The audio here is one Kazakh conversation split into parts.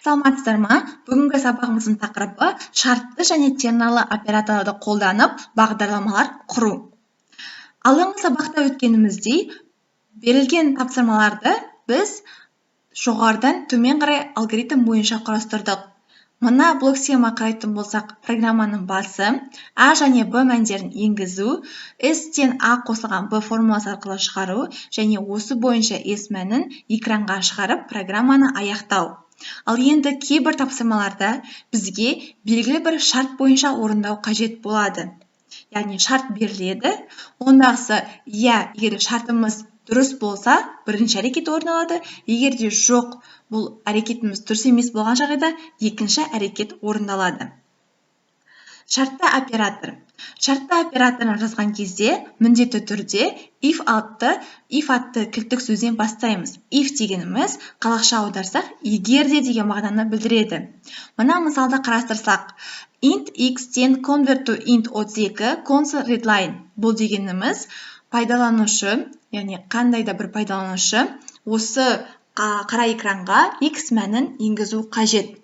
Саламатсыздар ма? Бүгінгі сабағымыздың тақырыбы: шартты және тернарлы операторларды қолданып бағдарламалар құру. Алдыңғы сабақта өткеніміздей, берілген тапсырмаларды біз жоғарыдан төмен қарай алгоритм бойынша құрастырдық. Мына блок схема қарайтын болсақ, программаның басы: а және б мәндерін енгізу, s тең а қосылған б формуласы арқылы шығару және осы бойынша s мәнін экранға шығарып, программаны аяқтау. Ал енді кейбір тапсырмаларда бізге белгілі бір шарт бойынша орындау қажет болады, яғни шарт беріледі. Ондағысы иә, егер шартымыз дұрыс болса, бірінші әрекет орындалады, егер де жоқ, бұл әрекетіміз дұрыс емес болған жағдайда, екінші әрекет орындалады. Шартты оператор. Шартты операторын жазған кезде міндетті түрде if атты кілттік сөзден бастаймыз. If дегеніміз қазақша аударсақ, егер де деген мағынаны білдіреді. Мына мысалды қарастырсақ: int x тең convert to int 32 console readline. Бұл дегеніміз пайдаланушы, яғни қандай да бір пайдаланушы осы қара экранға x мәнін енгізу қажет.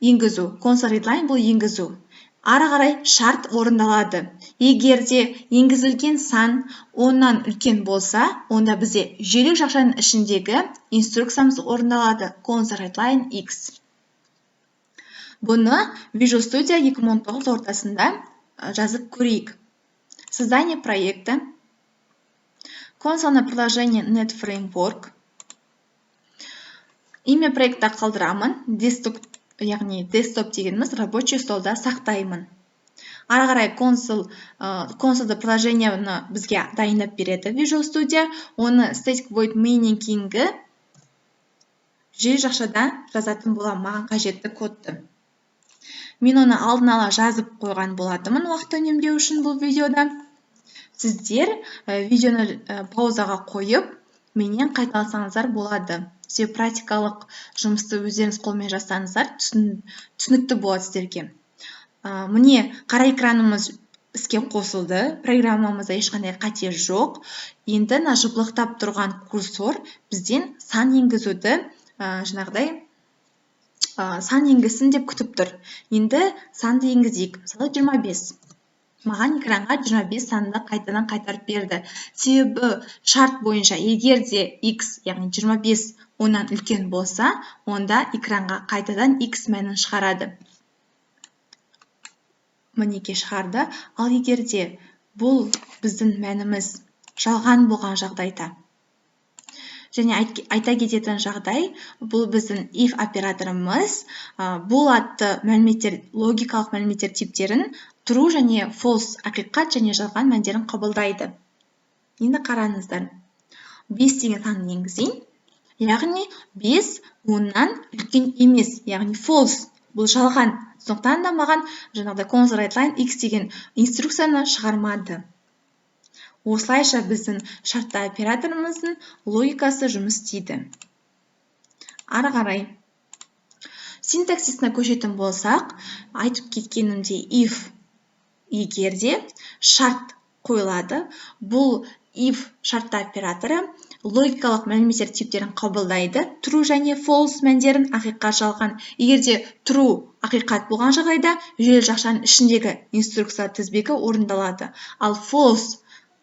Енгізу, console readline, бұл енгізу. Ары қарай шарт орындалады. Егер де енгізілген сан 10-нан үлкен болса, онда бізде желік жақшаның ішіндегі инструкциямыз орындалады: console readline x. Бұны Visual Studio 2019 ортасында жазып көрейік. Создание проекта, консольное приложение .NET Framework. Имя проекта қалдырамын desktop, яғни desktop дегеніміз рабочий столда сақтаймын. Ары қарай консольды приложениені бізге дайындап береді Visual Studio. Оны static void main кейінгі жел жақшада жазатын боламын маған қажетті кодты. Мен оны алдын ала жазып қойған болатынмын уақыт үнемдеу үшін. Бұл видеода сіздер видеоны паузаға қойып, менен қайталасаңыздар болады, себебі практикалық жұмысты өздеріңіз қолмен жазсаңыздар, түсінікті болады сіздерге. Міне, қара экранымыз іске қосылды, программамызда ешқандай қате жоқ. Енді мына жыпылықтап тұрған курсор бізден сан енгізуді, жаңағыдай сан енгізсін деп күтіп тұр. Енді санды енгізейік, мысалы, 25. Маған экранға 25 санды қайтадан қайтарып берді, себебі шарт бойынша егер де x, яғни 25, 10-нан үлкен болса, онда экранға қайтадан x мәнін шығарады. Мінекей, шығарды. Ал егер де бұл біздің мәніміз жалған болған жағдайда. Және айта кететін жағдай, бұл біздің if операторымыз бұл атты мәліметтер, логикалық мәліметтер типтерін true және false, ақиқат және жалған мәндерін қабылдайды. Енді қараңыздар, 5 деген санын енгізейін, яғни 5 10-нан үлкен емес, яғни false, бұл жалған. Сондықтан да маған жаңағыдай console write x деген инструкцияны шығармады. Осылайша біздің шартты операторымыздың логикасы жұмыс істейді. Ары қарай синтаксисіне көшетін болсақ, айтып кеткенімдей, if, егер де, шарт қойылады. Бұл if шартты операторы логикалық мәліметтер типтерін қабылдайды: true және false мәндерін, ақиқат, жалған. Егер де true, ақиқат болған жағдайда, жүйелі жақшаның ішіндегі инструкция тізбегі орындалады, ал false,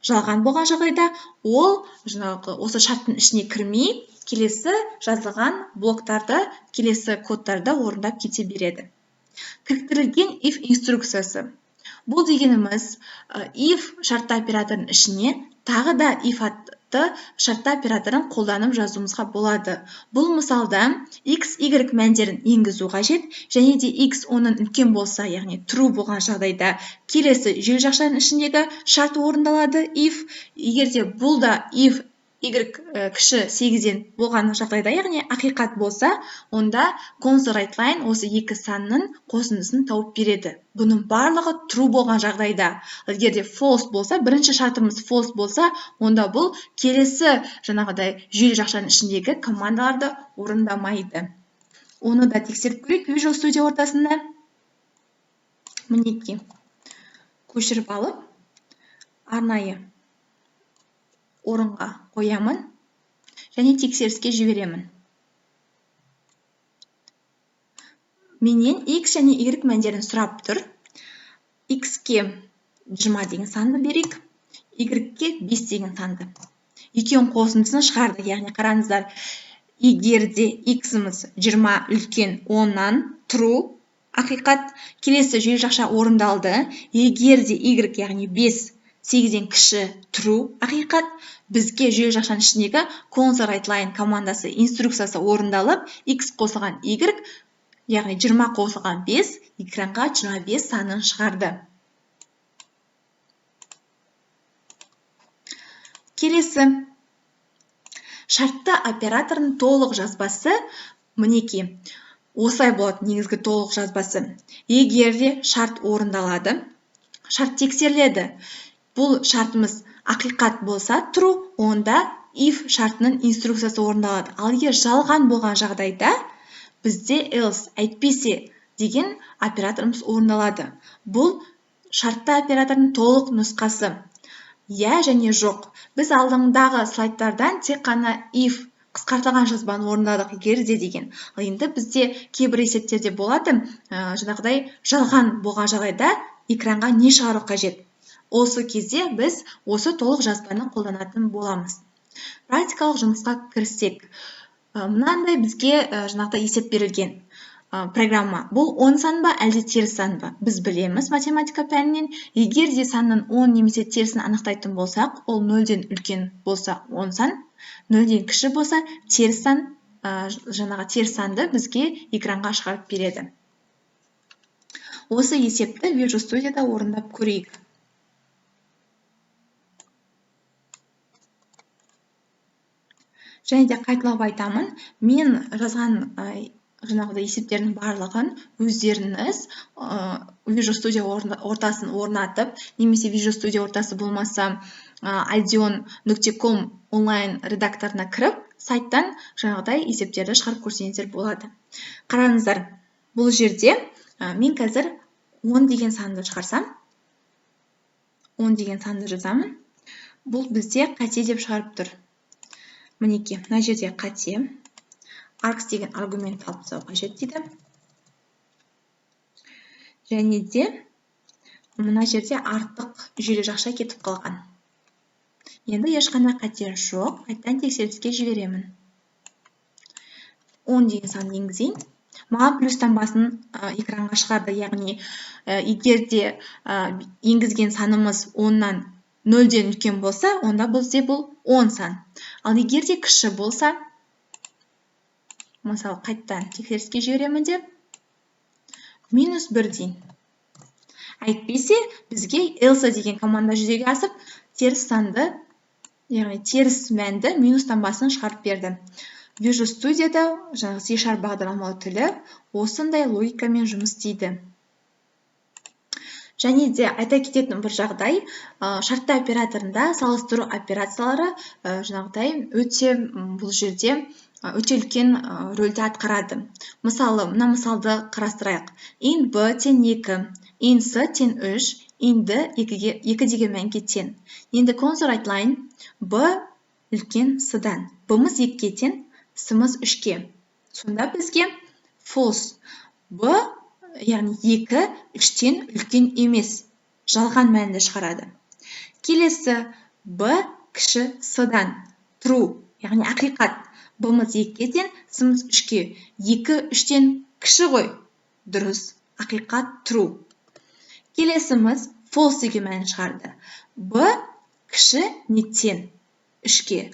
жалған болған жағдайда, ол жаңағы осы шарттың ішіне кірмей, келесі жазылған блоктарды, келесі кодтарды орындап кете береді. Кіріктірілген if инструкциясы. Бұл дегеніміз if шартты операторының ішіне тағы да if атты шартты операторын қолданып жазуымызға болады. Бұл мысалда x, y мәндерін енгізу қажет және де x 10-нан үлкен болса, яғни true болған жағдайда, келесі жүйелі жақшаның ішіндегі шарт орындалады, if. Егер де бұл да if y кіші 8-ден болған жағдайда, яғни ақиқат болса, онда console write line осы екі санның қосындысын тауып береді. Бұның барлығы true болған жағдайда. Егер де false болса, бірінші шартымыз false болса, онда бұл келесі жаңағыдай жүйелі жақшаның ішіндегі командаларды орындамайды. Оны да тексеріп көрейік Visual Studio ортасында. Мінекей, көшіріп алып, арнайы орынға қоямын және тексеріске жіберемін. Менен x және y мәндерін сұрап тұр. X-ке 20 деген санды берейік, y-ке 5 деген санды. Екеуінің қосындысын шығардық. Яғни қараңыздар, егер де x-іміз 20 үлкен 10-нан, true, ақиқат, келесі жүйелі жақша орындалды. Егер де y, яғни 5, 8-ден кіші, true, ақиқат, бізге жүйелі жақшаның ішіндегі console write командасы инструкциясы орындалып, x қосылған y, яғни 20 қосылған 5, экранға 25 санын шығарды. Келесі шартты операторының толық жазбасы мінекей осылай болады. Негізгі толық жазбасы: егер де шарт орындалады, шарт тексеріледі, бұл шартымыз ақиқат болса, true, онда if шартының инструкциясы орындалады. Ал егер жалған болған жағдайда бізде else, әйтпесе деген операторымыз орындалады. Бұл шартты оператордың толық нұсқасы, иә және жоқ. Біз алдыңдағы слайдтардан тек қана if қысқартылған жазбаны орындадық, егер де деген. Ал енді бізде кейбір есептерде болады, жаңағыдай жалған болған жағдайда экранға не шығару қажет? Осы кезде біз осы толық жазбаны қолданатын боламыз. Практикалық жұмысқа кіріссек, мынандай бізге жаңағыдай есеп берілген, программа. Бұл оң сан ба, әлде теріс сан ба? Біз білеміз математика пәнінен, егер де санның оң немесе терісін анықтайтын болсақ, ол нөлден үлкен болса оң сан, нөлден кіші болса теріс сан, жаңағы теріс санды бізге экранға шығарып береді. Осы есепті Visual Studio-да орындап көрейік. Және де қайталап айтамын, мен жазған жаңағыдай есептердің барлығын өздеріңіз Visual Studio ортасын орнатып немесе Visual Studio ортасы болмаса, ideon.com онлайн редакторына кіріп, сайттан жаңағыдай есептерді шығарып көрсеңіздер болады. Қараңыздар, бұл жерде мен қазір 10 деген санды шығарсам, 10 деген санды жазамын, бұл бізде қате деп шығарып тұр. Мінекей, мына жерде қате, args деген аргумент алып тастау қажет дейді. Және де мына жерде артық жүйелі жақша кетіп қалған. Енді ешқандай қате жоқ, қайтадан тексеріске жіберемін. 10 деген санды енгізейін. Маған плюс таңбасын экранға шығарды, яғни егер де енгізген санымыз 10-нан, нөлден үлкен болса, онда бізде бұл 10 сан. Ал егер де кіші болса, мысалы, қайтадан тексеріске жіберемін де, минус 1 дейін. Әйтпесе бізге else деген команда жүзеге асып, теріс санды, яғни теріс мәнді, минус таңбасын шығарып берді. Visual Studio-да жаңағы C# бағдарламалау тілі осындай логикамен жұмыс істейді. Және де айта кететін бір жағдай, шартты операторында салыстыру операциялары жаңағыдай өте, бұл жерде өте үлкен рөлді атқарады. Мысалы, мына мысалды қарастырайық. Int b тең 2, int c тең 3, int d 2 деген мәнге тең. Енді console write b үлкен c-дан. B-мыз 2-ге тең, c-мыз 3-ке. Сонда бізге false, b, яғни 2 3-тен үлкен емес, жалған мәнді шығарады. Келесі b кіші c-дан, true, яғни ақиқат. B-мыз 2-ге тең, c-мыз 3-ке. 2 3-тен кіші ғой, дұрыс, ақиқат, true. Келесіміз false деген мәнін шығарды. B кіші не тең 3-ке.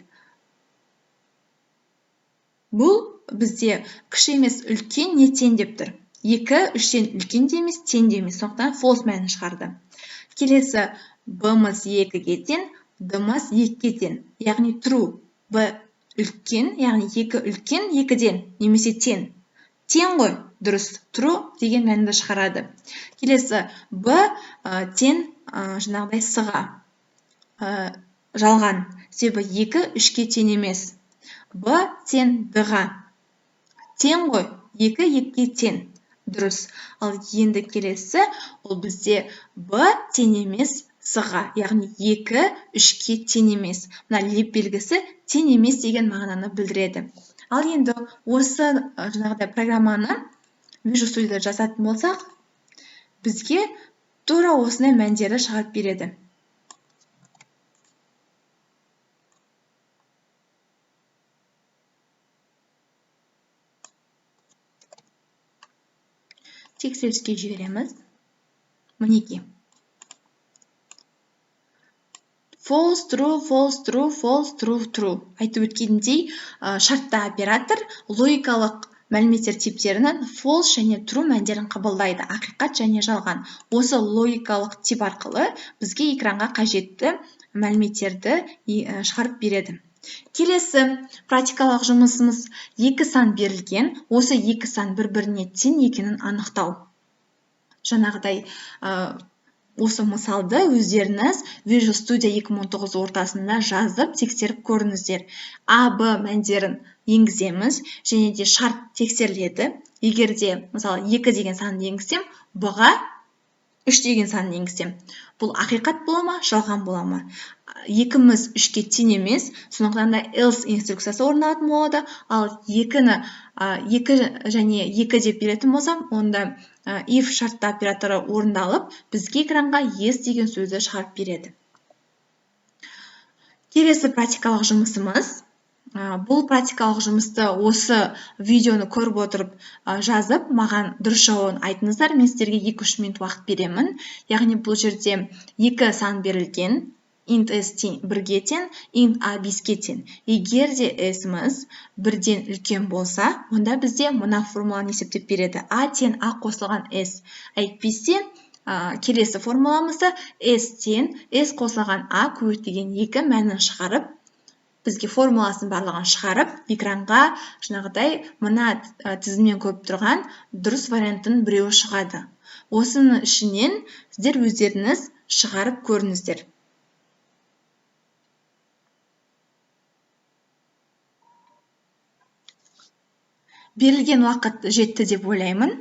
Бұл бізде кіші емес, үлкен не тең деп тұр. 2 3-тен үлкен де емес, тең де емес, сондықтан false мәнін шығарды. Келесі b-мыз 2-ге тең, d-мыз 2-ге тең, яғни true, b үлкен, яғни 2 үлкен 2-ден немесе тең. Тең ғой, дұрыс, true деген мәнді шығарады. Келесі b тең жаңағыдай c-ға, жалған, себебі 2 3-ке тең емес. B тең d-ға, тең ғой, 2 2-ге тең, дұрыс. Ал енді келесі ол бізде b тең емес c-ға, яғни 2 3-ке тең емес. Мына леп белгісі тең емес деген мағынаны білдіреді. Ал енді осы жаңағыдай программаны Visual Studioда жазатын болсақ, бізге тура осындай мәндерді шығарып береді. Тексеріске жібереміз. Мінекей. False, true, false, true, false, true, true. Айтып өткенімдей, шартты оператор логикалық мәліметтер типтерінің false және true мәндерін қабылдайды, ақиқат және жалған. Осы логикалық тип арқылы бізге экранға қажетті мәліметтерді шығарып береді. Келесі практикалық жұмысымыз: екі сан берілген, осы екі сан бір-біріне тең екенін анықтау. Жаңағыдай осы мысалды өздеріңіз Visual Studio 2019 ортасында жазып, тексеріп көріңіздер. А, Б мәндерін енгіземіз және де шарт тексеріледі. Егер де, мысалы, 2 деген санды енгізсем, Б-ға 3 деген санды енгізсем, бұл ақиқат бола ма, жалған бола ма? Екіміз үшке тең емес, сондықтан да else инструкциясы орындалатын болады. Ал екіні екі және екі деп беретін болсам, онда if шартты операторы орындалып, бізге экранға yes деген сөзді шығарып береді. Келесі практикалық жұмысымыз. Бұл практикалық жұмысты осы видеоны көріп отырып жазып, маған дұрыс жауабын айтыңыздар. Мен сіздерге 2-3 минут уақыт беремін. Яғни бұл жерде екі сан берілген: int s тең бірге тең, int a беске тең. Егер де s-іміз бірден үлкен болса, онда бізде мына формуланы есептеп береді: а тең а қосылған s. Әйтпесе келесі формуламызды s тең s қосылған а көбейтілген екі мәнін шығарып, бізге формуласын барлығын шығарып, экранға жаңағыдай мына тізімнен көріп тұрған дұрыс варианттың біреуі шығады. Осының ішінен сіздер өздеріңіз шығарып көріңіздер. Берілген уақыт жетті деп ойлаймын.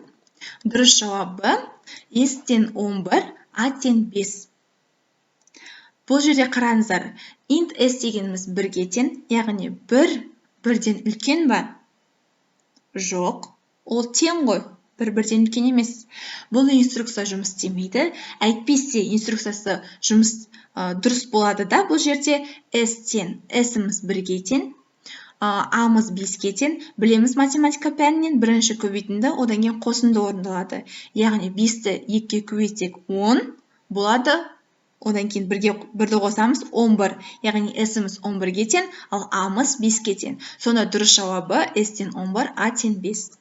Дұрыс жауабы: s тең 11, а тең 5. Бұл жерде қараңыздар, int s дегеніміз бірге тең, яғни бір бірден үлкен ба? Жоқ, ол тең ғой, бір бірден үлкен емес. Бұл инструкция жұмыс істемейді. Әйтпесе инструкциясы жұмыс дұрыс болады да. Бұл жерде s тең, s-іміз бірге тең, а-мыз беске тең. Білеміз математика пәнінен, бірінші көбейтінді, одан кейін қосынды орындалады. Яғни бесті екіге көбейтсек, 10 болады, одан кейін бірге бірді қосамыз, 11. Яғни s-іміз 11-ге тең, ал а-мыз беске тең. Сонда дұрыс жауабы: s тең 11, а тең 5.